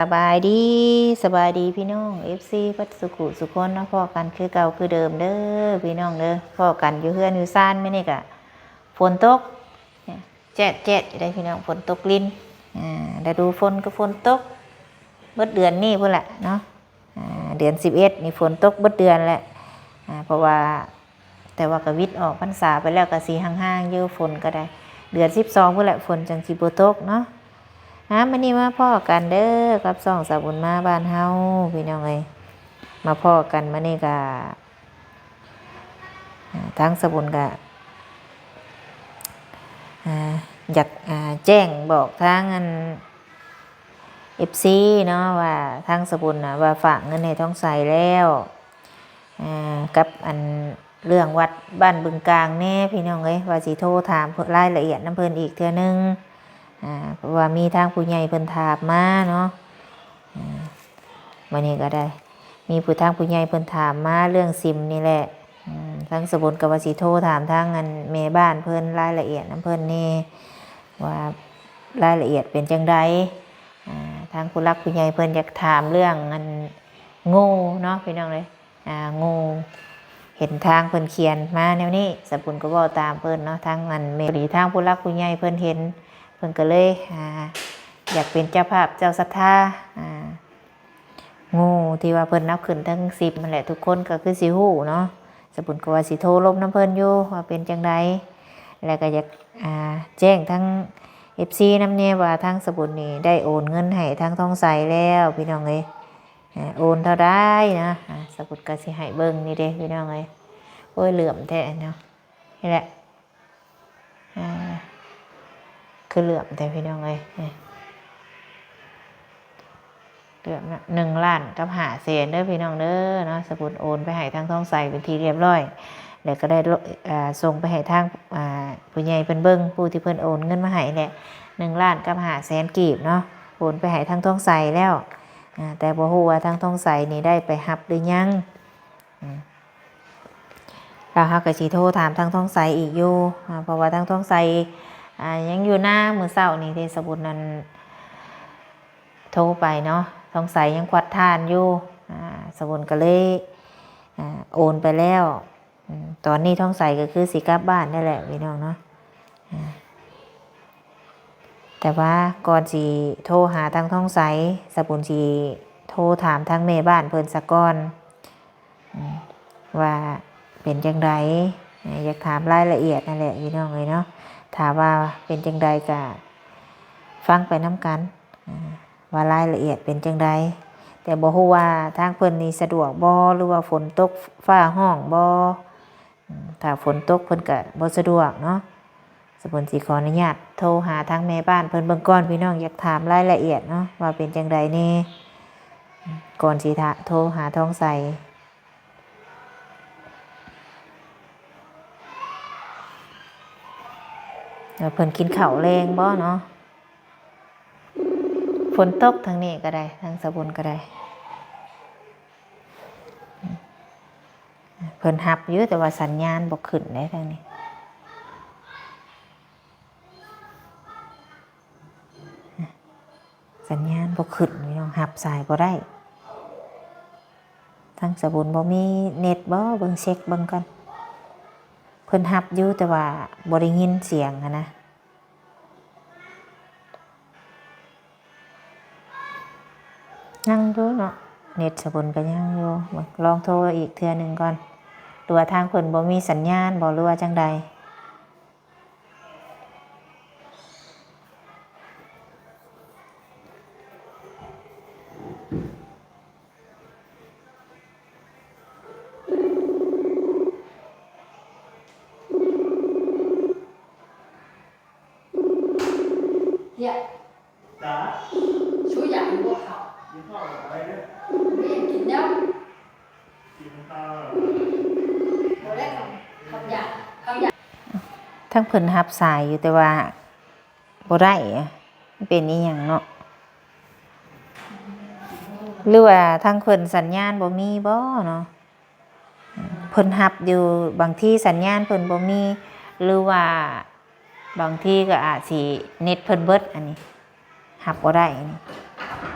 ສະບາຍດີ ສະບາຍດີພີ່ນ້ອງ ເອັຟຊີ ເບິດສູ່ຄູ່ສູ່ຄົນເນາະ, ພໍ້ກັນຄືເກົ່າຄືເດີມເດີພີ່ນ້ອງເດີ. ພໍ້ກັນຢູ່ເຮືອນຢູ່ຊານ ມື້ນີ້ກະຝົນຕົກ ແຈດໆ ຢູ່ເດ້ພີ່ນ້ອງ, ຝົນຕົກລິນ. ອາ ລະດູຝົນກໍຝົນຕົກເບິດເດືອນນີ້ພຸ້ນແຫຼະເນາະ. ອາ ເດືອນສິບເອັດນີ້ຝົນຕົກເບິດເດືອນແຫຼະ. ອາ ເພາະວ່າ ແຕ່ວ່າກໍວິດອອກພັນສາໄປແລ້ວ ກໍຊິຫ່າງໆຢູ່ ຝົນກໍໄດ້ ເດືອນສິບສອງພຸ້ນແຫຼະ ຝົນຈັ່ງຊິບໍ່ຕົກເນາະ. ອາ ມື້ນີ້ມາພໍ້ກັນເດີກັບຊ່ອງສາວບຸນມາບ້ານເຮົາ ພີ່ນ້ອງເອີຍ. ມາພໍ້ກັນມື້ນີ້ກໍ ອາ ທາງສາວບຸນກໍ ອາ ຢາກ ອາ ແຈ້ງບອກທາງອັນ ເອັຟຊີ ເນາະ ວ່າທາງສາວບຸນນະ ວ່າຝາກເງິນໃຫ້ທອງໃສແລ້ວ ອາ ກັບອັນເລື່ອງວັດບ້ານບຶງກາງແດ່ ພີ່ນ້ອງເອີຍ, ວ່າຊິໂທຖາມລາຍລະອຽດນຳເພິ່ນອີກເທື່ອໜຶ່ງ ອາ ເພາະວ່າມີທາງຜູ້ໃຫຍ່ເພິ່ນຖາມມາເນາະ. ອາ ມື້ນີ້ກໍໄດ້ມີຜູ້ ທາງຜູ້ໃຫຍ່ເພິ່ນຖາມມາເລື່ອງຊິມນີ້ແຫຼະ. ອາ ທາງສາວບຸນກໍວ່າຊິໂທຖາມທາງອັນແມ່ບ້ານເພິ່ນ ລາຍລະອຽດນຳເພິ່ນແດ່ ວ່າລາຍລະອຽດເປັນຈັ່ງໃດ. ອາ ທາງຜູ້ຫຼັກຜູ້ໃຫຍ່ເພິ່ນຢາກຖາມເລື່ອງອັນງູເນາະ ພີ່ນ້ອງເອີຍ. ອາ ງູ ເຫັນທາງເພິ່ນຂຽນມາແນວນີ້ ສາວບຸນກໍເວົ້າຕາມເພິ່ນເນາະ. ທາງອັນແມ່ນ ພໍດີທາງຜູ້ຫຼັກຜູ້ໃຫຍ່ເພິ່ນເຫັນ ເພິ່ນກໍເລີຍ ອາ ຢາກເປັນເຈົ້າພາບເຈົ້າສັດທາ ອາ ງູທີ່ວ່າເພິ່ນນັບຂຶ້ນເທິງສິບຫັ້ນແຫຼະ ທຸກຄົນກໍຄືຊິຮູ້ເນາະ. ສາວບຸນກໍວ່າຊິໂທລົມນຳເພິ່ນຢູ່ວ່າເປັນຈັ່ງໃດ ແລ້ວກໍຢາກ ອາ ແຈ້ງທາງ ເອັຟຊີ ນຳແດ່ວ່າທາງສາວບຸນນີ້ໄດ້ໂອນເງິນໃຫ້ທາງທອງໃສແລ້ວ ພີ່ນ້ອງເອີຍ. ອາ ໂອນເທົ່າໃດນະ ອາ ສາວບຸນກໍຊິໃຫ້ເບິ່ງນີ້ເດ້ ພີ່ນ້ອງເອີຍ. ໂອ້ຍ ເຫຼື້ອມແທ້ເນາະ ນີ້ແຫຼະ. ອາ ຄືເຫຼື້ອມແທ້ພີ່ນ້ອງເອີຍ ນີ້ ເກືອບເນາະ ໜຶ່ງລ້ານກັບຫ້າແສນເດີພີ່ນ້ອງເດີເນາະ. ສາວບຸນໂອນໄປໃຫ້ທາງທອງໃສເປັນທີ່ຮຽບຮ້ອຍ ແລ້ວກໍໄດ້ ອາ ສົ່ງໄປໃຫ້ທາງ ອາ ຜູ້ໃຫຍ່ເພິ່ນເບິ່ງ ຜູ້ທີ່ເພິ່ນໂອນເງິນມາໃຫ້ແຫຼະ ໜຶ່ງລ້ານກັບຫ້າແສນກີບເນາະ ໂອນໄປໃຫ້ທາງທອງໃສແລ້ວ. ອາ ແຕ່ບໍ່ຮູ້ວ່າທາງທອງໃສນີ້ໄດ້ໄປຮັບຫຼືຍັງ. ອາ ແລ້ວເຮົາກໍຊິໂທຖາມທາງທອງໃສອີກຢູ່ ອາ ເພາະວ່າທາງທອງໃສ ອາ ຍັງຢູ່ນາ. ມື້ເຊົ້ານີ້ເດ ສາວບຸນນັ້ນໂທໄປເນາະ ທອງໃສຍັງຄວັດຖ່ານຢູ່ ອາ ສາວບຸນກໍເລີຍ ອາ ໂອນໄປແລ້ວ. ອາ ຕອນນີ້ທອງໃສກໍຄືຊິກັບບ້ານແລ້ວແຫຼະ ພີ່ນ້ອງເນາະ. ອາ ແຕ່ວ່າກ່ອນຊິໂທຫາທາງທອງໃສ ສາວບຸນຊິໂທຖາມທາງແມ່ບ້ານເພິ່ນສາກ່ອນ ອາ ວ່າເປັນຈັ່ງໃດ ອາ ຢາກຖາມລາຍລະອຽດນັ້ນແຫຼະ ພີ່ນ້ອງເອີຍເນາະ. ຖ້າວ່າເປັນຈັ່ງໃດກໍຟັງໄປນຳກັນ ອາ ວ່າລາຍລະອຽດເປັນຈັ່ງໃດ ແຕ່ບໍ່ຮູ້ວ່າທາງເພິ່ນນີ້ສະດວກບໍ່ ຫຼືວ່າຝົນຕົກຟ້າຮ້ອງບໍ່. ອາ ຖ້າຝົນຕົກເພິ່ນກະບໍ່ສະດວກເນາະ. ສາວບຸນຊິຂໍອະນຸຍາດໂທຫາທາງແມ່ບ້ານເພິ່ນເບິ່ງກ່ອນ ພີ່ນ້ອງ ຢາກຖາມລາຍລະອຽດເນາະ ວ່າເປັນຈັ່ງໃດແດ່ ກ່ອນຊິໂທຫາທອງໃສ. ວ່າເພິ່ນກິນເຂົ້າແລງບໍ່ເນາະ. ຝົນຕົກທາງນີ້ກໍໄດ້ ທາງສາວບຸນກໍໄດ້. ເພິ່ນຮັບຢູ່ ແຕ່ວ່າສັນຍານບໍ່ຂຶ້ນເດ້ທາງນີ້ ສັນຍານບໍ່ຂຶ້ນ ພີ່ນ້ອງ ຮັບສາຍບໍ່ໄດ້. ທາງສາວບຸນບໍ່ມີເນັດບໍ່? ເບິ່ງ ເຊັກເບິ່ງກ່ອນ. ເພິ່ນຮັບຢູ່ ແຕ່ວ່າບໍ່ໄດ້ຍິນສຽງຫັ້ນນະ. ຍັງຢູ່ເນາະ ເນັດສາວບຸນກໍຍັງຢູ່. ເບິ່ງ ລອງໂທອີກເທື່ອໜຶ່ງກ່ອນ ຫຼືວ່າທາງເພິ່ນບໍ່ມີສັນຍານບໍ່ ຫຼືວ່າຈັ່ງໃດ? ເນຍ ຈ້າ ຊູຢາກຢູ່ບໍ່ເຂົ້າ? ກິນເຂົ້າໄດ້ເດີ ບໍ່ຢາກກິນແລ້ວ ກິນເຂົ້າ ບໍ່ໄດ້ຄຳ ຄຳຢາກ ຄຳຢາກ. ທາງເພິ່ນຮັບສາຍຢູ່ ແຕ່ວ່າບໍ່ໄດ້ ເປັນອີ່ຫຍັງເນາະ? ຫຼືວ່າທາງເພິ່ນສັນຍານບໍ່ມີບໍ່ເນາະ? ເພິ່ນຮັບຢູ່ ບາງທີສັນຍານເພິ່ນບໍ່ມີ ຫຼືວ່າບາງທີກໍອາດຊິເນັດເພິ່ນເບິດ ອັນນີ້ຮັບບໍ່ໄດ້ ອັນນີ້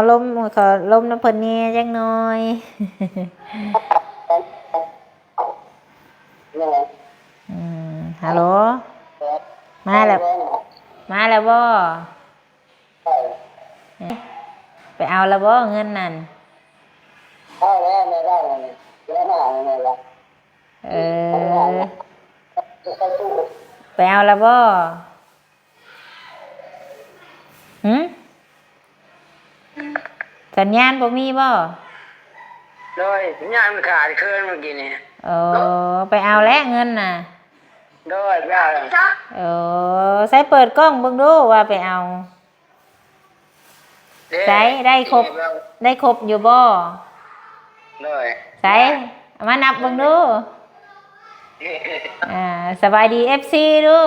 າລົມ ຂໍລົມນຳເພິ່ນແດ່ຈັກໜ່ອຍ. ອືມ ຮັລໂຫຼ ມາແລ້ວ ມາແລ້ວບໍ່? ໄປເອົາລະບໍ່ເງິນນັ້ນ? ເອົາແລ້ວ ແມ່ໄດ້ແລ້ວນີ້ ໄດ້ມາແລ້ວ. ເອີ ໄປເອົາລະບໍ່? ຫື? ສັນຍານບໍ່ມີບໍ່? ໂດຍ ສັນຍານມັນຂາດເຂີນມື້ກີ້ນີ້. ໂອ້ ໄປເອົາແລ້ວເງິນນະ? ໂດຍ ໄປເອົາແລ້ວ. ໂອ້ ໃສເປີດກ້ອງເບິ່ງດູວ່າໄປເອົາ. ເດ້ ໃສ ໄດ້ຄົບ ໄດ້ຄົບຢູ່ບໍ່? ໂດຍ ໃສ ເອົາມານັບເບິ່ງດູ. ອ່າ ສະບາຍດີເອັຟຊີດູ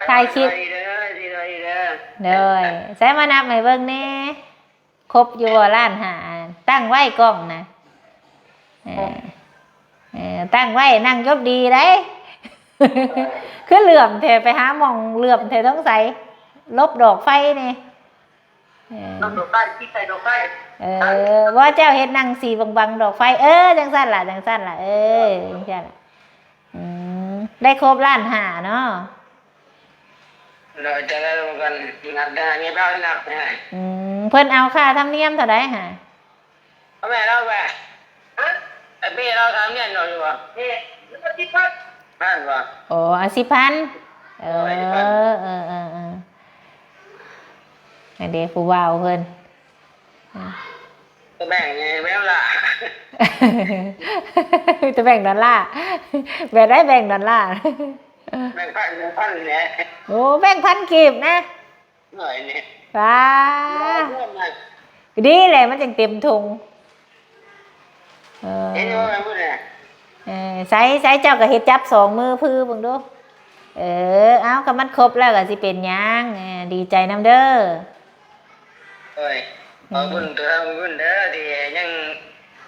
ຖ່າຍຄລິບ. ສະບາຍດີເດີ ສະບາຍດີເດີ. ໂດຍ ໃສ ມານັບໃຫ້ເບິ່ງແດ່ ຄົບຢູ່ບໍ່ລ້ານຫ້າ? ຕັ້ງໄວ້ກ້ອງນະ ເອີ ເອີ ຕັ້ງໄວ້ ນັ່ງຈົບດີໄດ໋. ຄືເຫຼື້ອມແທ້ ໄປຫາໝ່ອງເຫຼື້ອມແທ້ ສົງໄສຫຼົບດອກໄຟນີ້. ເອີ ລົບດອກໄຟ ທີ່ໃສ່ດອກໄຟ. ເອີ ບໍ່ ເຈົ້າເຮັດໜັງສີບັງໆດອກໄຟ. ເອີ ຈັ່ງຊັ້ນລະ ຈັ່ງຊັ້ນລະ ເອີ ຈັ່ງຊັ້ນລະ. ອືມ ໄດ້ຄົບລ້ານຫ້າເນາະ. ໂດຍ ຈະໄດ້ນຳກັນ ນັບໄດ້ ມີເບົານັບໄດ້. ອືມ ເພິ່ນເອົາຄ່າທຳນຽມເທົ່າໃດຫາ? ເອົາແມ່ເຮົາແວ່ ຮະ? ໄອ້ເປ້ເຮົາຖາມຮຽນເຮົາຢູ່ບໍ່? ເອີ ສິບພັນ ພັນບໍ່? ໂອ້ ເອົາສິບພັນ. ເອີ ເອີ ເອີ ເອີ ເອີ ອັນເດ ຜູ້ບ່າວເພິ່ນ ອາ ໄປແບ່ງແດ່ ແບ່ງລະ ໄປແບ່ງດອນລາ ແບບໃດແບ່ງດອນລາ? ແບ່ງພັນ ແບ່ງພັນນີ້ແຫຼະ. ໂອ້ ແບ່ງພັນກີບນະ. ໜ້ອຍນີ້ ວ້າ ດີແຫຼະ ມັນຈັ່ງເຕັມຖົງ. ເອີ ເຫັນບໍ່ແມ່ນຜູ້ໃດ? ເອີ ໃສ ໃສ ເຈົ້າກໍເຮັດຈັບສອງມືພືເບິ່ງດູ. ເອີ ເອົາ ຄັນມັນຄົບແລ້ວກໍຊິເປັນຫຍັງ. ເອີ ດີໃຈນຳເດີ. ໂອ້ຍ ອືມ ຂອບຄຸນຕົວເຮົາເພິ່ນເດີ ທີ່ຍັງ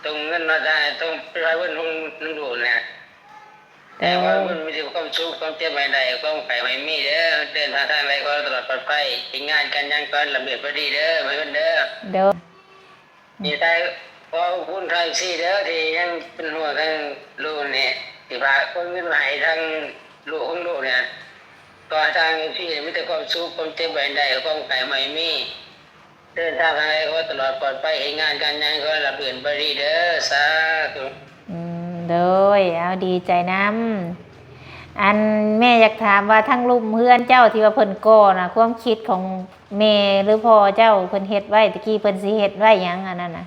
ສົ່ງເງິນມາໃຫ້ ສົ່ງໄປໃຫ້ເພິ່ນນຳລູກນະ. ແຕ່ວ່າເພິ່ນມີແຕ່ຄວາມສຸກ ຄວາມເຈັບໃຫ້ໄດ້ ຄວາມໄຂ້ໃຫ້ມີເດີ. ເດີນທາງທາງໃດຂໍໃຫ້ຕະຫຼອດປອດໄພ ເຮັດງານການຫຍັງຂໍໃຫ້ລາບລື່ນໄປດີເດີ ໃຫ້ເພິ່ນເດີ. ໂດຍ ນີ້ໄດ້ ຂໍຂອບຄຸນທາງເອັຟຊີເດີ ທີ່ຍັງເປັນຫ່ວງທາງລູກນີ້ ທີ່ຝາກເງິນມາໃຫ້ທາງລູກຂອງລູກນີ້. ຂໍໃຫ້ທາງເອັຟຊີມີແຕ່ຄວາມສຸກ ຄວາມເຈັບໃຫ້ໄດ້ ຄວາມໄຂ້ໃຫ້ມີ. ເດີນທາງທາງໃດຂໍໃຫ້ຕະຫຼອດປອດໄພ ເຮັດງານການຫຍັງຂໍໃຫ້ລາບລື່ນໄປດີເດີ ສາທຸ. ອືມ ໂດຍ ເອົາ ດີໃຈນຳ. ອັນ ແມ່ຢາກຖາມວ່າ ທັງລຸ່ມເຮືອນເຈົ້າທີ່ວ່າເພິ່ນກໍ່ນະ ຄວາມຄິດຂອງແມ່ ຫຼື ພໍ່ເຈົ້າ ເພິ່ນເຮັດໄວ້ ແຕ່ກີ້ເພິ່ນຊິເຮັດໄວ້ຫຍັງ ອັນນັ້ນນະ?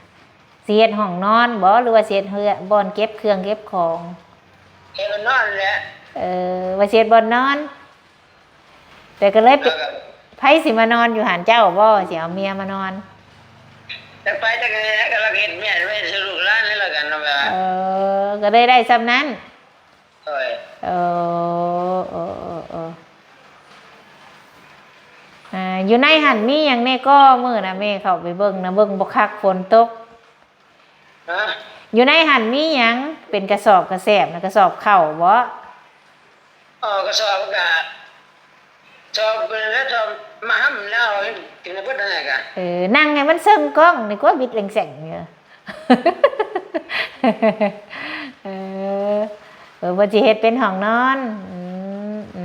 ຊິເຮັດຫ້ອງນອນບໍ ຫຼືວ່າຊິເຮັດເຮືອ ບ່ອນເກັບເຄື່ອງເກັບຂອງ? ເຮັດບ່ອນນອນແຫຼະ. ເອີ ວ່າຊິເຮັດບ່ອນນອນ. ແຕ່ກໍເລີຍ ແລ້ວກໍ ໃຜຊິມານອນຢູ່ຫັ້ນ ເຈົ້າບໍ ຊິເອົາເມຍມານອນ? ຈັກໄປຈັກແນ່ ກໍລັກເຮັດເມຍໄວ້ໃຫ້ລູກຫຼານນີ້ລະກັນເນາະ ແບບວ່າ ເອີ ກໍເລີຍໄດ້ຊ່ຳນັ້ນ. ໂດຍ ເອີ ເອີ ເອີ ເອີ ອ່າ ຢູ່ໃນຫັ້ນມີຫຍັງແດ່ກໍ? ມື້ນະແມ່ເຂົ້າໄປເບິ່ງນະ ເບິ່ງບໍ່ຄັກ ຝົນຕົກ. ຮະ? ຢູ່ໃນຫັ້ນມີຫຍັງ? ເປັນກະສອບກະແສບນະ ກະສອບເຂົ້າບໍ? ເອີ ກະສອບກະ ສອບເປັນກະສອບມາຫ້ຳແລ້ວ ກິນໃຫ້ເບິດນັ້ນແຫຼະກະ. ເອີ ນັ່ງໃຫ້ມັນເຊິ່ງກ້ອງນີ້ກວ່າ ບິດແຫຼງແສງຢູ່. ເອີ ເອີ ເພິ່ນຊິເຮັດເປັນຫ້ອງນອນ. ອືມ ອື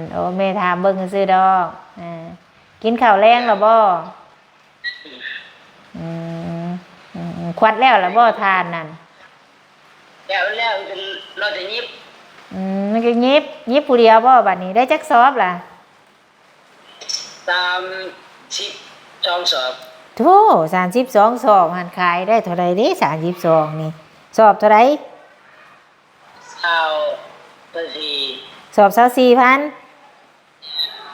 ມ ໂອ້ ແມ່ຖາມເບິ່ງຊື່ໆດອກ. ເອີ ກິນເຂົ້າແລງແລ້ວບໍ? ອືມ ອືມ ອືມ ຄວັດແລ້ວລະບໍ່ ຖ່ານນັ້ນ? ແລ້ວ ແລ້ວ ລໍແຕ່ຫຍິບ. ອືມ ມັນກໍຫຍິບ ຫຍິບຜູ້ດຽວບໍ່? ບັດນີ້ໄດ້ຈັກສອບລະ? ສາມສິບສອງສອບ. ໂທ້ ສາມສິບສອງສອບ ຫັ້ນຂາຍໄດ້ເທົ່າໃດເດ້? ສາມສິບສອງນີ້ ສອບເທົ່າໃດ? ຊາວສີ່. ສອບຊາວສີ່ພັນ.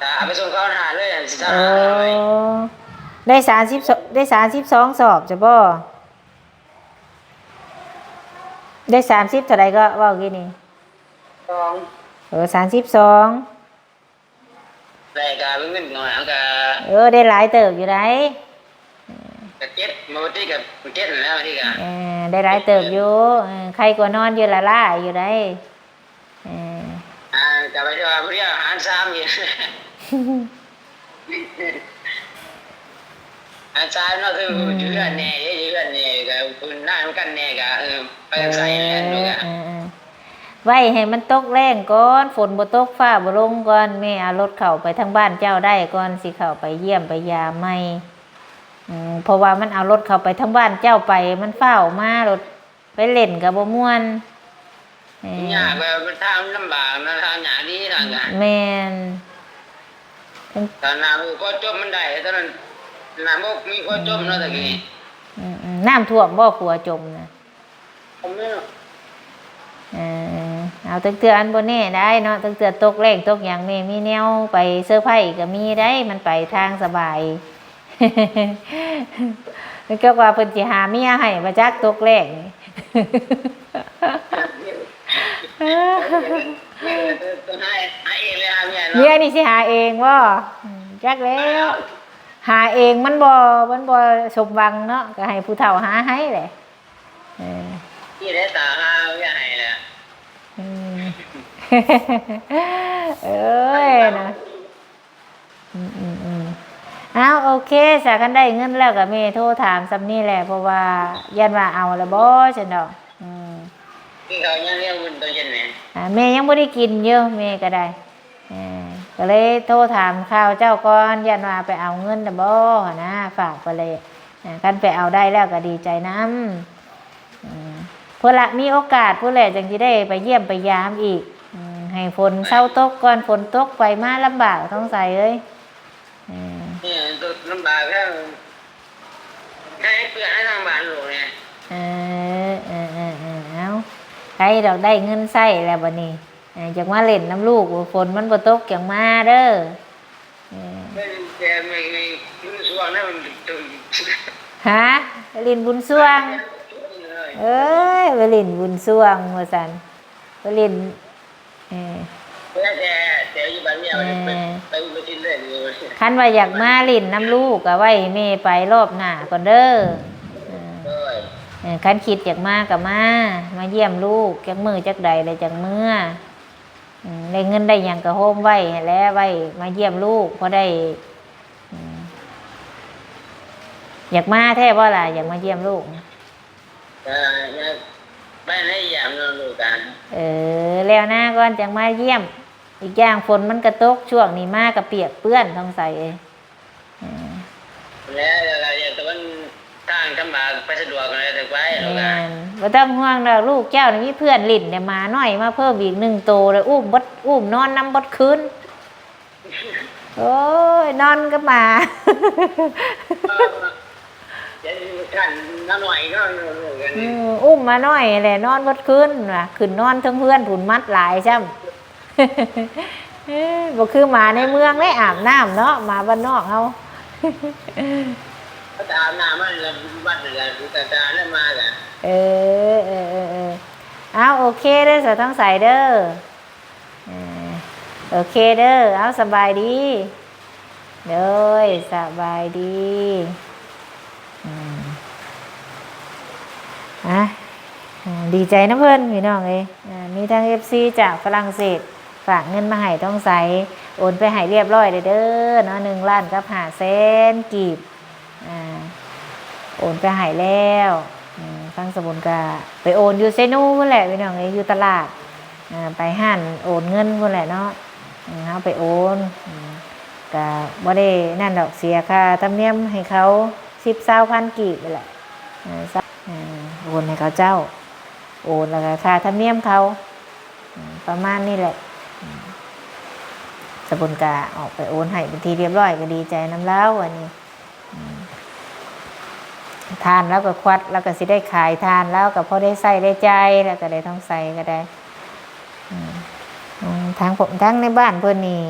ເອົາໄປສົ່ງເຂົາຫັ້ນເລີຍ ຊາວຫ້າຮ້ອຍ. ໂອ້ ໄດ້ສາມສິບ ໄດ້ສາມສິບສອງສອບ ຈະບໍ່? ໄດ້ສາມສິບເທົ່າໃດກໍເວົ້າກີ້ນີ້? ສອງ. ເອີ ສາມສິບສອງ. ໄດ້ກະເປັນເງິນໜ້ອຍ ເຮົາກະ ເອີ ໄດ້ຫຼາຍເຕີບຢູ່ໃດ໋. ກະເຈັດ ບໍ່ຕິກະເຈັດຫັ້ນແຫຼະ ບາງທີກະ ເອີ ໄດ້ຫຼາຍເຕີບຢູ່. ເອີ ໄຄກວ່ານອນຢູ່ລະລາຢູ່ໃດ໋. ເອີ ອ່າ ກະໄປວ່າຜູ້ດຽວຫານສາມອີກ ຫານສາມເນາະ. ຄື ອືມ ຢູ່ເຮືອນແດ່ ຢູ່ເຮືອນແດ່ ກະເພິ່ນນອນນຳກັນແດ່ ກະ ເອີ ໄປກັນໃສແຫຼະ. ເອີ ເອີ ເອີ ໄວ້ໃຫ້ມັນຕົກແລ້ງກ່ອນ ຝົນບໍ່ຕົກ ຟ້າບໍ່ລົງກ່ອນ ແມ່ເອົາລົດເຂົ້າໄປທາງບ້ານເຈົ້າໄດ້ ກ່ອນຊິເຂົ້າໄປຢ້ຽມໄປຢາມໃໝ່. ອືມ ເພາະວ່າມັນເອົາລົດເຂົ້າໄປທາງບ້ານເຈົ້າໄປ ມັນຟ້າວມາ ລົດໄປຫຼິ້ນກໍບໍ່ມ່ວນ. ເອີ ຍາກ ແບບມັນທາງມັນລຳບາກນະ ທາງຍາກດີທາງກະ ແມ່ນ. ຕອນນ້ຳມີພໍຈົມມັນໄດ້ ຕອນນັ້ນນ້ຳບໍ່ມີພໍຈົມເນາະ ຕະກີ້. ອືມ ອືມ ອືມ ນ້ຳຖ້ວມບໍ່ ຂົວຈົມນະ? ເອີ ເອົາ ເທື່ອໆ ອັນບໍ່ແນ່ໄດ໋ເນາະ ເທື່ອໆ ຕົກແລ້ງຕົກຫຍັງ ແມ່ມີແນວໄປເຊີໄພກໍມີໄດ໋ ມັນໄປທາງສະບາຍ. ເຈົ້າວ່າເພິ່ນຊິຫາເມຍໃຫ້ ບໍ່ຈັກຕົກແລ້ງ. ເມຍນີ້ຊິຫາເອງບໍ່? ອືມ ຈັກແລ້ວ ຫາເອງມັນບໍ່ ມັນບໍ່ສົມຫວັງເນາະ ກໍໃຫ້ຜູ້ເຖົ້າຫາໃຫ້ແຫຼະ. ເອີ ນີ້ແຫຼະ ຕາຫາເມຍໃຫ້ແຫຼະ. ອືມ ເອີຍ ເນາະ. ອືມໆໆ ເອົາ ໂອເຄ ສາ ຄັນໄດ້ເງິນແລ້ວກໍແມ່ໂທຖາມສ່ຳນີ້ແຫຼະ ເພາະວ່າຢ້ານວ່າເອົາລະບໍ່ຊັ້ນດອກ. ອືມ ກິນເຂົ້າຍັງ ຍັງບໍ່ໄດ້ກິນເນາະ ຕອນເຢັນນີ້ ອ່າ ແມ່ຍັງບໍ່ໄດ້ກິນຢູ່ ແມ່ກໍໄດ້. ເອີ ກໍເລີຍໂທຖາມຂ່າວເຈົ້າກ່ອນ ຢ້ານວ່າໄປເອົາເງິນລະບໍ່ຫັ້ນນະ ຝາກໄປເລີຍ. ອ່າ ຄັນໄປເອົາໄດ້ແລ້ວກໍດີໃຈນຳ. ອືມ ພຸ້ນລະ ມີໂອກາດພຸ້ນແຫຼະ ຈັ່ງຊິໄດ້ໄປຢ້ຽມໄປຢາມອີກ. ອືມ ໃຫ້ຝົນເຊົາຕົກກ່ອນ ຝົນຕົກໄປມາລຳບາກ ທອງໃສເອີຍ. ອືມ ເອີ ລຳບາກແລ້ວ ໃຫ້ເພື່ອນໃຫ້ທາງບ້ານລູກແດ່. ເອີ ເອີ ເອີ ເອີ ເອົາ ໄດ້ດອກ ໄດ້ເງິນໃຊ້ແລ້ວບັດນີ້. ເອີ ຢາກມາຫຼິ້ນນຳລູກ ຝົນມັນບໍ່ຕົກ ຢາກມາເດີ. ເອີ ແຕ່ແມ່ນ ແມ່ນບຸນຊ່ວງນະ ມັນ ຮະ? ໄປຫຼິ້ນບຸນຊ່ວງ. ເອີຍ ໄປຫຼິ້ນບຸນຊ່ວງວ່າຊັ້ນ ໄປຫຼິ້ນ. ເອີ ແຕ່ ແຕ່ຢູ່ບ້ານເມຍ ເອີ ໄປ ໄປ ໄປຫຼິ້ນເລີຍ. ຄັນວ່າຢາກມາຫຼິ້ນນຳລູກ ກໍໄວ້ໃຫ້ແມ່ໄປລອບໜ້າກ່ອນເດີ. ເອີ ໂດຍ ເອີ ຄັນຄິດຢາກມາກໍມາ ມາຢ້ຽມລູກ ຈັກມື້ຈັກໃດແລ້ວຈັ່ງເມືອ. ອືມ ໄດ້ເງິນໄດ້ຫຍັງກໍໂຮມໄວ້ຫັ້ນແຫຼະ ໄວ້ມາຢ້ຽມລູກ ພໍໄດ້. ອືມ ຢາກມາແທ້ບໍ່ລະ? ຢາກມາຢ້ຽມລູກ? ກໍຢາກໄປໃນຢາມເນາະລູກກະ. ເອີ ແລ້ວນາກ່ອນຈັ່ງມາຢ້ຽມ. ອີກຢ່າງຝົນມັນກໍຕົກ ຊ່ວງນີ້ມາກໍປຽກເປື້ອນ ທອງໃສເອີຍ. ແລ້ວ ແລ້ວ ແລ້ວ ແຕ່ມັນທາງທຳ ມາໄປສະດວກຫັ້ນແຫຼະ ຈັ່ງໄປ. ແມ່ນ ບໍ່ຕ້ອງຫ່ວງດອກ ລູກເຈົ້ານີ້ມີເພື່ອນຫຼິ້ນ ແລ້ວໝານ້ອຍມາເພີ່ມອີກໜຶ່ງໂຕ ແລ້ວອຸ້ມເບິດ ອຸ້ມນອນນຳເບິດຄືນ. ໂອ້ຍ ນອນກັບໝາ. ເອີ ຢ່າລືມກັນ ໜ້ານ້ອຍເນາະ. ອືມ ອຸ້ມໝານ້ອຍແຫຼະ ນອນເບິດຄືນວ່າ ຂຶ້ນນອນເທິງເຮືອນພຸ້ນ ມັດຫຼາຍຊ້ຳ. ເອີ ບໍ່ຄືໝາໃນເມືອງເດ້ ອາບນ້ຳເນາະ ໝາບ້ານນອກເຮົາ. ເຂົາຈະອາບນ້ຳມາແລ້ວ ວັດນັ້ນແຫຼະ ຕາຕາແລ້ວມາແຫຼະ. ເອີ ເອີ ເອີ ເອີ ເອົາ ໂອເຄເດີ ສາວທອງໃສເດີ. ເອີ ໂອເຄເດີ ເອົາ ສະບາຍດີ. ໂດຍ ສະບາຍດີ. ອືມ ອ່ະ ອ່າ ດີໃຈນຳເພິ່ນພີ່ນ້ອງເອີຍ. ອ່າ ມີທັງເອັຟຊີຈາກຝຣັ່ງເສດຝາກເງິນມາໃຫ້ທອງໃສ ໂອນໄປໃຫ້ລຽບຮ້ອຍແລ້ວເດີເນາະ ໜຶ່ງລ້ານກັບຫ້າແສນກີບ. ອ່າ ໂອນໄປໃຫ້ແລ້ວ. ອືມ ທາງສະບຸນກະໄປໂອນຢູ່ເຊນູພຸ້ນແຫຼະພີ່ນ້ອງເອີຍ ຢູ່ຕະຫຼາດ. ອ່າ ໄປຮ້ານໂອນເງິນພຸ້ນແຫຼະເນາະ. ເຮົາໄປໂອນ ກະບໍ່ໄດ້ນັ້ນດອກ ເສຍຄ່າທຳນຽມໃຫ້ເຂົາສິບ ຊາວພັນກີບນີ້ແຫຼະ. ເອີ ໂອນໃຫ້ເຂົາເຈົ້າ ໂອນແລ້ວກະຄ່າທຳນຽມເຂົາ ປະມານນີ້ແຫຼະ. ສະບຸນກະອອກໄປໂອນໃຫ້ເປັນທີ່ລຽບຮ້ອຍ ກະດີໃຈນຳລາວ. ອັນນີ້ ອືມ ຖ່ານລາວກໍຄວັດ ລາວກໍຊິໄດ້ຂາຍຖ່ານ ລາວກໍພໍໄດ້ໃຊ້ໄດ້ຈ່າຍ ລາວກໍໄດ້ ທອງໃສກໍໄດ້. ອືມ ອືມ ທາງ ທາງໃນບ້ານເພິ່ນນີ້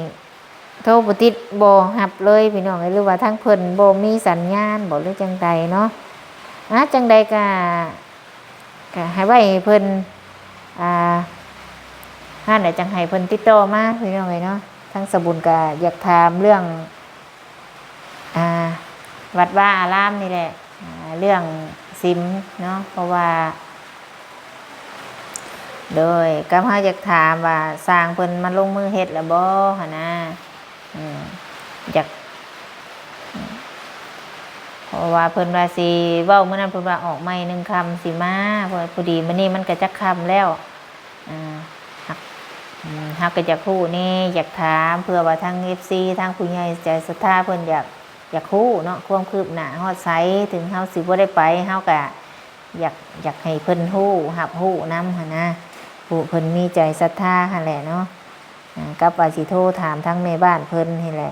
ໂທບໍ່ຕິດ ບໍ່ຮັບເລີຍພີ່ນ້ອງເອີຍ ຫຼືວ່າທາງເພິ່ນບໍ່ມີສັນຍານບໍ ຫຼືຈັ່ງໃດເນາະ. ອາ ຈັ່ງໃດກໍ ກໍໃຫ້ໄວ້ໃຫ້ເພິ່ນ ອ່າ ຫັ້ນແຫຼະ ຈັ່ງໃຫ້ເພິ່ນຕິດຕໍ່ມາພີ່ນ້ອງເອີຍເນາະ. ທາງສະບຸນກໍຢາກຖາມເລື່ອງ ອ່າ ວັດວາອາລາມນີ້ແຫຼະ ອ່າ ເລື່ອງສິມເນາະ ເພາະວ່າ ໂດຍ ກັບເຮົາຢາກຖາມວ່າຊ່າງເພິ່ນມາລົງມືເຮັດແລ້ວບໍ່ຫັ້ນນະ. ອືມ ຢາກ ເພາະວ່າເພິ່ນວ່າຊິເວົ້າ ມື້ນັ້ນເພິ່ນວ່າອອກໃໝ່ໜຶ່ງຄ່ຳຊິມາ ພໍ ພໍດີມື້ນີ້ມັນກໍຈັກຄ່ຳແລ້ວ. ອ່າ ເຮົາ ເຮົາກໍຢາກຮູ້ແດ່ ຢາກຖາມ ເພື່ອວ່າທາງເອັຟຊີ ທາງຜູ້ໃຫຍ່ໃຈສັດທາເພິ່ນຢາກ ຢາກຮູ້ເນາະ ຄວາມຄືບໜ້າຮອດໃສ. ເຖິງເຮົາຊິບໍ່ໄດ້ໄປ ເຮົາກໍຢາກ ຢາກໃຫ້ເພິ່ນຮູ້ ຮັບຮູ້ນຳຫັ້ນນະ ຜູ້ເພິ່ນມີໃຈສັດທາຫັ້ນແຫຼະເນາະ. ອ່າ ກັບວ່າຊິໂທຖາມທາງແມ່ບ້ານເພິ່ນຫັ້ນແຫຼະ.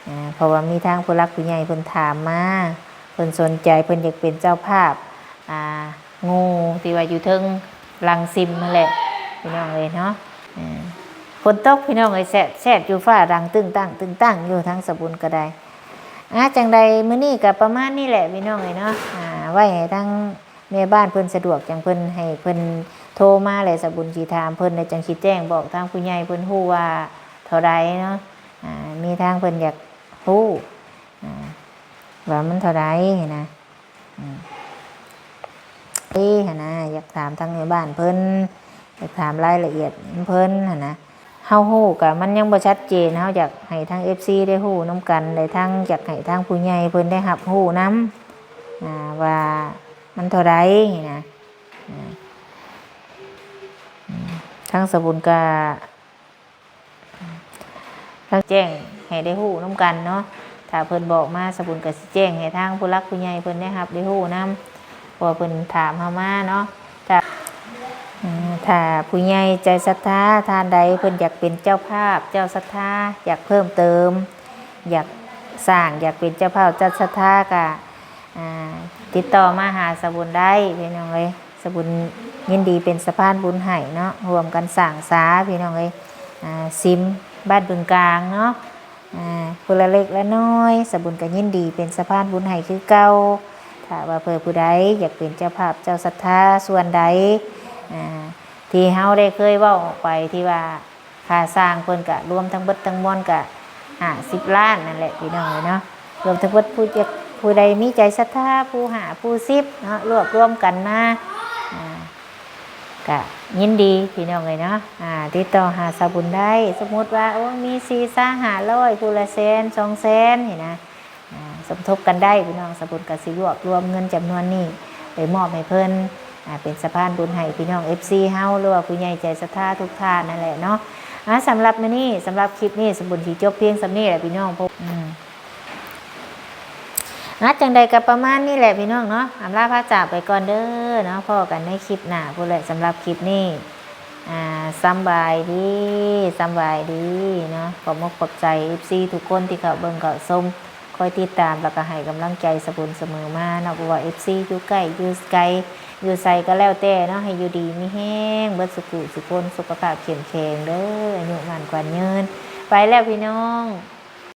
ອ່າ ເພາະວ່າມີທາງຜູ້ຫຼັກຜູ້ໃຫຍ່ເພິ່ນຖາມມາ ເພິ່ນສົນໃຈ ເພິ່ນຢາກເປັນເຈົ້າພາບ ອ່າ ງູທີ່ວ່າຢູ່ເທິງຫຼັງສິມຫັ້ນແຫຼະ ພີ່ນ້ອງເອີຍເນາະ. ເອີ ຝົນຕົກພີ່ນ້ອງເອີຍ ແຊບໆຢູ່ ຟ້າດັງຕຶ້ງຕັ້ງຕຶ້ງຕັ້ງຢູ່ ທາງສະບຸນກໍໄດ້. ອ່າ ຈັ່ງໃດມື້ນີ້ກໍປະມານນີ້ແຫຼະພີ່ນ້ອງເອີຍເນາະ. ອ່າ ໄວ້ໃຫ້ທາງແມ່ບ້ານເພິ່ນສະດວກ ຈັ່ງເພິ່ນ ໃຫ້ເພິ່ນໂທມາ ແລ້ວສະບຸນຊິຖາມເພິ່ນ ແລ້ວຈັ່ງຊິແຈ້ງບອກທາງຜູ້ໃຫຍ່ເພິ່ນຮູ້ວ່າເທົ່າໃດເນາະ. ອ່າ ມີທາງເພິ່ນຢາກຮູ້ ອ່າ ວ່າມັນເທົ່າໃດຫັ້ນນະ. ອືມ ເອີ ຫັ້ນນະ ຢາກຖາມທາງແມ່ບ້ານເພິ່ນ ຢາກຖາມລາຍລະອຽດນຳເພິ່ນຫັ້ນນະ. ເຮົາຮູ້ກະມັນຍັງບໍ່ຊັດເຈນ ເຮົາຢາກໃຫ້ທາງເອັຟຊີໄດ້ຮູ້ນຳກັນ ແລະ ທາງ ຢາກໃຫ້ທາງຜູ້ໃຫຍ່ເພິ່ນໄດ້ຮັບຮູ້ນຳ ອ່າ ວ່າມັນເທົ່າໃດຫັ້ນນະ. ອ່າ ອືມ ທາງສະບຸນກະ ທາງແຈ້ງໃຫ້ໄດ້ຮູ້ນຳກັນເນາະ. ຖ້າເພິ່ນບອກມາ ສະບຸນກໍຊິແຈ້ງໃຫ້ທາງຜູ້ຫຼັກຜູ້ໃຫຍ່ເພິ່ນໄດ້ຮັບໄດ້ຮູ້ນຳ ເພາະວ່າເພິ່ນຖາມເຮົາມາເນາະ. ຖ້າ ເອີ ຖ້າຜູ້ໃຫຍ່ໃຈສັດທາທ່ານໃດ ເພິ່ນຢາກເປັນເຈົ້າພາບເຈົ້າສັດທາ ຢາກເພີ່ມເຕີມ ຢາກສ້າງ ຢາກເປັນເຈົ້າພາບເຈົ້າສັດທາ ກະ ອ່າ ຕິດຕໍ່ມາຫາສະບຸນໄດ້ພີ່ນ້ອງເອີຍ. ສະບຸນຍິນດີເປັນສະພານບຸນໃຫ້ເນາະ ຮ່ວມກັນສ້າງສາພີ່ນ້ອງເອີຍ. ອ່າ ສິມ ບ້ານບຶງກາງເນາະ ອ່າ ຜູ້ລະເລັກລະນ້ອຍ ສະບຸນກໍຍິນດີເປັນສະພານບຸນໃຫ້ຄືເກົ່າ. ຖ້າວ່າເພື່ອຜູ້ໃດຢາກເປັນເຈົ້າພາບເຈົ້າສັດທາສ່ວນໃດ ອ່າ ທີ່ເຮົາໄດ້ເຄີຍເວົ້າອອກໄປ ທີ່ວ່າ ຄ່າສ້າງເພິ່ນກະລວມທັງເບິດທັງມວນກະຫ້າສິບລ້ານນັ້ນແຫຼະພີ່ນ້ອງເອີຍເນາະ. ລວມທັງເບິດ ຜູ້ຈັກ ຜູ້ໃດມີໃຈສັດທາ ຜູ້ຫ້າ ຜູ້ສິບເນາະ ລວບລວມກັນມາ ອ່າ ກະຍິນດີພີ່ນ້ອງເອີຍເນາະ. ອ່າ ຕິດຕໍ່ຫາສາວບຸນໄດ້ ສົມມຸດວ່າ ໂອ້ ມີສີ່ສາມຫ້າຮ້ອຍ ຜູ້ລະແສນ ສອງແສນ ນີ້ນະ. ອ່າ ສົມທົບກັນໄດ້ພີ່ນ້ອງ ສາວບຸນກໍຊິລວບລວມເງິນຈຳນວນນີ້ໄປມອບໃຫ້ເພິ່ນ ອ່າ ເປັນສະພານບຸນໃຫ້ພີ່ນ້ອງເອັຟຊີເຮົາ ຫຼືວ່າຜູ້ໃຫຍ່ໃຈສັດທາທຸກທ່ານນັ້ນແຫຼະເນາະ. ອ່າ ສຳລັບມື້ນີ້ ສຳລັບຄລິບນີ້ ສາວບຸນຊິຈົບພຽງສ່ຳນີ້ແຫຼະພີ່ນ້ອງ. ອືມ ອາ ຈັ່ງໃດກໍປະມານນີ້ແຫຼະພີ່ນ້ອງເນາະ ອຳລາພາຈາກໄປກ່ອນເດີເນາະ ພໍ້ກັນໃນຄລິບໜ້າພຸ້ນແຫຼະ ສຳລັບຄລິບນີ້ ອາ ສຳບາຍດີ ສຳບາຍດີເນາະ ຂອບອົກຂອບໃຈເອັຟຊີທຸກຄົນທີ່ເຂົ້າເບິ່ງເຂົ້າຊົມ ຄອຍຕິດຕາມ ແລ້ວກໍໃຫ້ກຳລັງໃຈສະບຸນສະເໝີມາເນາະ ບໍ່ວ່າເອັຟຊີຢູ່ໃກ້ຢູ່ໄກ ຢູ່ໃສກໍແລ້ວແຕ່ເນາະ ໃຫ້ຢູ່ດີມີແຮງເບິດສຸຂູສຸຄົນ ສຸຂະພາບເຂັ້ມແຂງເດີ ອາຍຸໝັ້ນຂວັນຍືນ ໄປແລ້ວພີ່ນ້ອງ.